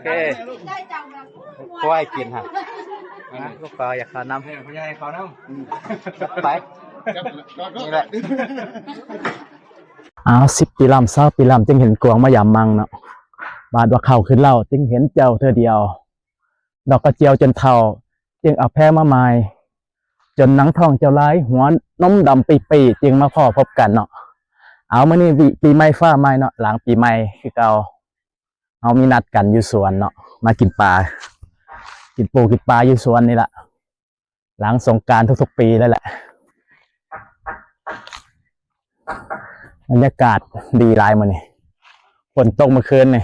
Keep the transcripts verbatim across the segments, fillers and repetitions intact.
เค ควายกินฮะ นะ ลูกปลาอยากขานำ ให้พ่อใหญ่เขานำ ไป นี่แหละ เอา สิบปีล้ำ ซาวปีล้ำ จึงเห็นกวางมายามมังเนาะ บาดว่าเข้าขึ้นเล่า จึงเห็นเจ้าเทื่อเดียว ดอกกระเจียวจนเฒ่า จึงเอาแพงมาใหม่ จนหนังท้องเจ้าลาย หัวนมดำปีๆ จึงมาพ้อพบกันเนาะ เอา มื้อนี้วิ ปีใหม่ฟ้าใหม่เนาะ หลังปีใหม่คือเก่า เฮามีนัดกันอยู่สวนเนาะ มากินปลา กินปูกินปลาอยู่สวนนี่แหละ หลังสงกรานต์ทุกๆ ปีแล้วแหละ บรรยากาศดีหลายมื้อนี้ ฝนตกเมื่อคืนนี่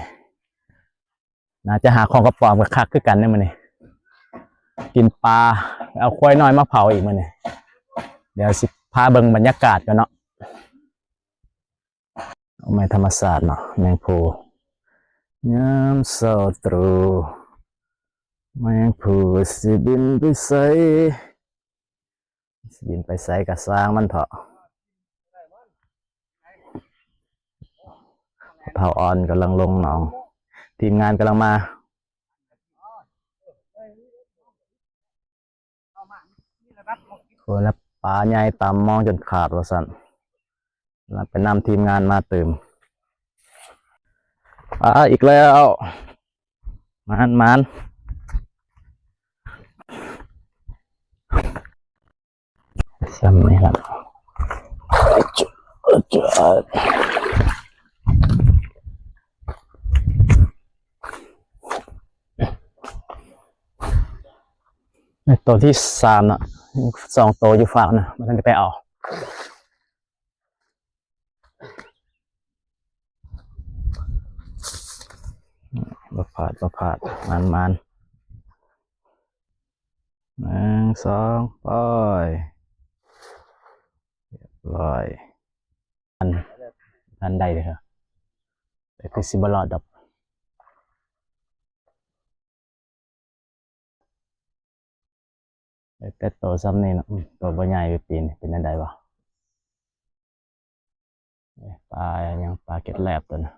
น่าจะหาของกระป๋อมกับคักคือกันในมื้อนี้ กินปลา เอาควายน้อยมาเผาอีกมื้อนี้ เดี๋ยวสิพาเบิ่งบรรยากาศกันเนาะ เอาไม้ธรรมศาสตร์เนาะ แมงภู ยามเช้าตรู่ แมงภูสิบินไปไส สิบินไปไสกะซ่างมันเถาะ เฒ่าอ่อนกำลังลงหนอง ทีมงานกำลังมา โอ้ย แล้วปลาใหญ่ตามมองจนขาดว่าซั่น แล้วไปนำทีมงานมาตื่ม ปลาอีกแล้ว หมาน หมาน ซ้ำนี่ครับ ตัวที่สามน่ะ สองตัวอยู่ฝั่งนะ มันจะไปเอา บ่พลาด บ่พลาด หมาน หมาน หนึ่ง สอง ไป เรียบร้อย อัน อันใดเลยครับ แต่คือสิบ่รอดดอก แต่โตซ้ำนี่เนาะ อืม โตบ่ใหญ่ไปปีน เป็นจั่งใดวะ เอ๊ะ ปลาหยัง ปลาเกล็ดแหลบตัวน่ะ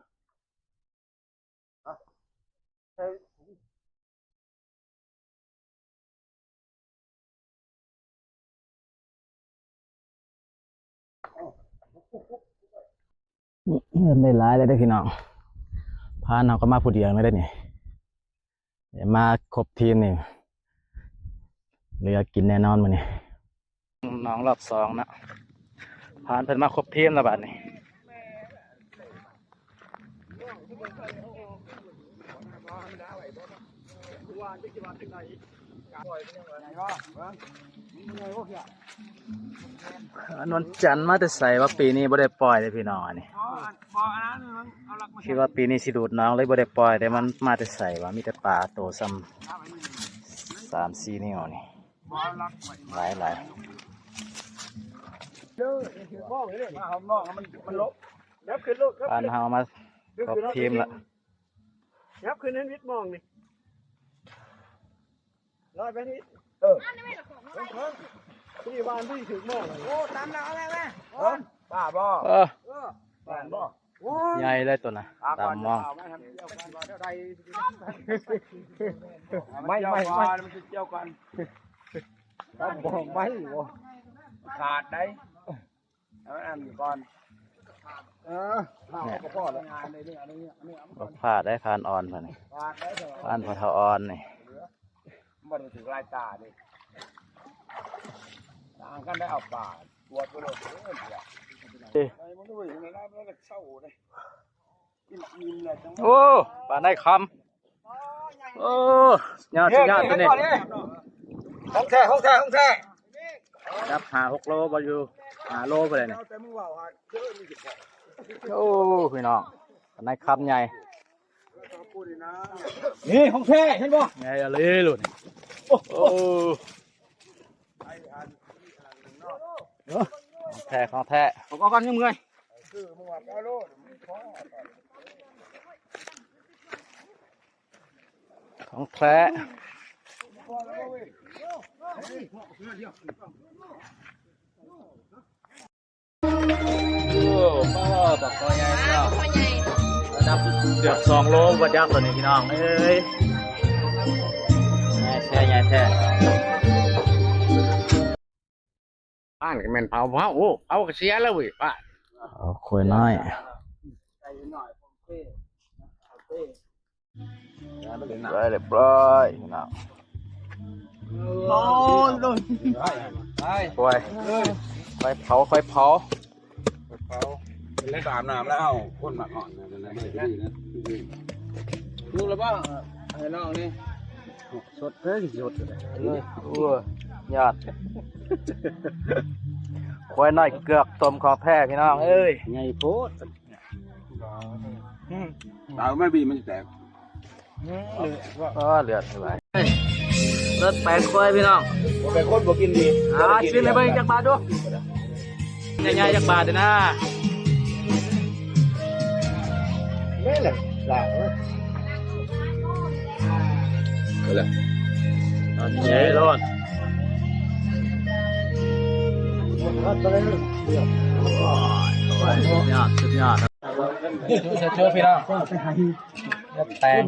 เริ่มได้หลายแล้วเด้อพี่น้อง พานเฮาก็มาผู้เดียวไม่ได้นี่ เดี๋ยวมาครบทีมนี่ เหลือกินแน่นอนมื้อนี้ น้องรอบสองนะ พานเพิ่นมาครบทีมแล้วบัดนี้ นวลจันทร์มาแต่ไสวะ ปีนี้บ่ได้ปล่อยเลยพี่น้อง อันนี้ คิดว่าปีนี้สิดูดน้องเลยบ่ได้ปล่อย แต่มันมาแต่ไสวะ มีแต่ปลาโตซ้ำสามสี่นิ้วนี่ หลายหลาย เด้อ ถือมองเลย มาหอมนอกมัน มันลบ ยับขึ้นลูก ยับ อัน ขึ้น เฮามาครบทีมละ ยับขึ้นให้มิดมองนี่ ลอยไปนี่ เออ พี่วานพี่ถือมอง โอ้ ตามแล้ว เอาแล้วนะ เออ ป้าบ่ เออ เออ ป้าบ่ โอ้ย ใหญ่เลยตัวน่ะ ตามมอง ไม่ ไม่ ไม่ มันจะเกี่ยวกัน ตามมองไม่บ่ ขาดได้ เอาอันก่อน เออ เอาก็พอแล้ว งานในเรื่องอันนี้ อันนี้เอามา บ่ ก่อน พลาดได้ พานอ่อนเพิ่นนี่ ขาดได้เถอะ พานพอเฒ่าอ่อนนี่ บ่ได้ถือลายตานี่ ต่างกันได้เอาปลา ตัวตัวโลดเด้อเดี๋ยว เอ้ย ไปมันด้วย มันได้ มันก็เศร้าเลย กินอิ่มเลยจัง โอ้ ปลาในคำ โอ้ ยอด สุดยอดตัวนี้ ของแท้ ของแท้ ของแท้ จับห้าหกโลบ่อยู่ ห้าโลไปเลยเนี่ย เอาแต่มึงว่าว่าเยอะมีสิบกว่า โอ้ พี่น้อง ปลาในคำใหญ่ นี่ของแท้ เห็นบ่ ใหญ่อะเลยลุน โอ้ โอ้ ของแท้ ของแท้ ผมเอาก่อนยังเมื่อย ของแท้ โอ้ ปลา ปลาคอใหญ่เนาะ ปลาคอใหญ่ เกือบสองโลบ่จักตัวนี้พี่น้องเอ้ย ใหญ่แท้ ใหญ่แท้ บ้านก็แม่นเผาเผา โอ้ เผากะเสียแล้วเว้ย บ้าน เอาควายน้อย ได้เรียบร้อยพี่น้อง โอ้ย ควาย ควายเผา ควายเผา เผา เป็นแล้วอาบน้ำแล้ว คนมากนอนนั่นนะ ไม่ได้นะ รู้แล้วบ่ ให้น้องนี่ สดเลย สดเลย โอ้ย ยอด ควายน้อยเกือกต้มของแท้พี่น้องเอ้ย ใหญ่โพด ตาไม่บีมันแตก ก็เลือดไหล เลือดแปลงควายพี่น้อง เป็นคนบ่กินดี อ่า ชิ้นให้เบิ่งจักบาทดู ใหญ่ๆจักบาทเด้อนะ นี่แหละ หลาย เอาเลย ตอนนี้ใหญ่โลด สุดยอด สุดยอด เชิญพี่น้อง แตง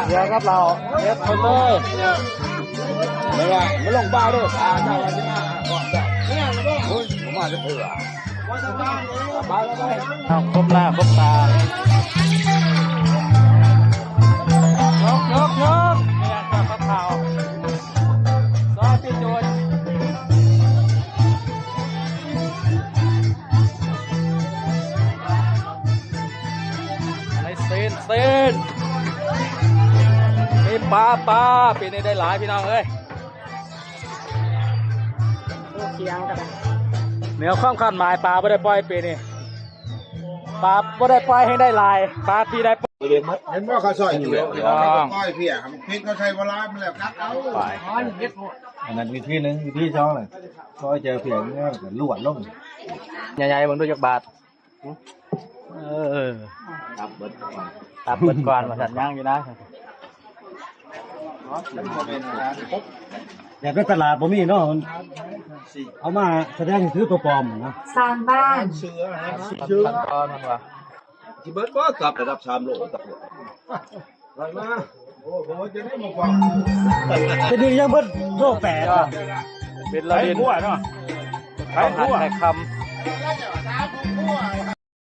เดี๋ยวครับเรา เดี๋ยวเขาเลย ไม่ว่าไม่ลงบ้าด้วย อ่า เจ้า เจ้า เจ้า โอ้ย ผมมาจะเถื่อ เอาครบหน้าครบตา ยก ยก ยก เนี่ยครับ พระเฒ่า ซอยพี่โจร อะไรเซน เซน มีปลา ปลา ปีนี้ได้หลายพี่น้องเอ้ย เสียงกัน เหนือความคาดหมาย ปลาบ่ได้ปล่อยปีนี้ ปลาบ่ได้ปล่อยให้ได้หลาย ปลาที่ได้ปล่อย เห็นว่าเขาซอยอยู่แล้ว พี่น้อง ปล่อยเพี้ย มันพริกเขาใช้เวลามันแล้วครับ เอา ไป อันนั้นวิธีหนึ่ง วิธีสองเลย ซอยเจอเพี้ย มันก็ลวดลง ใหญ่ๆ เบิ่งดูจักบาท เออ ตับเบิดก่อน ตับเบิดก่อน ว่าซั่น ยังอยู่นะ แบบในตลาดบ่มีเนาะ เอามาแสดงให้ถือตัวปลอมนะ สร้างบ้าน ขั้นตอนมันว่า สิเบิดบ่ ตับระดับสามโล ตับ เป็นหนึ่งยังเบิดโลแปด เป็นละเล่น ไข่คั่วเนาะ ไข่คั่ว หั่นไข่คำ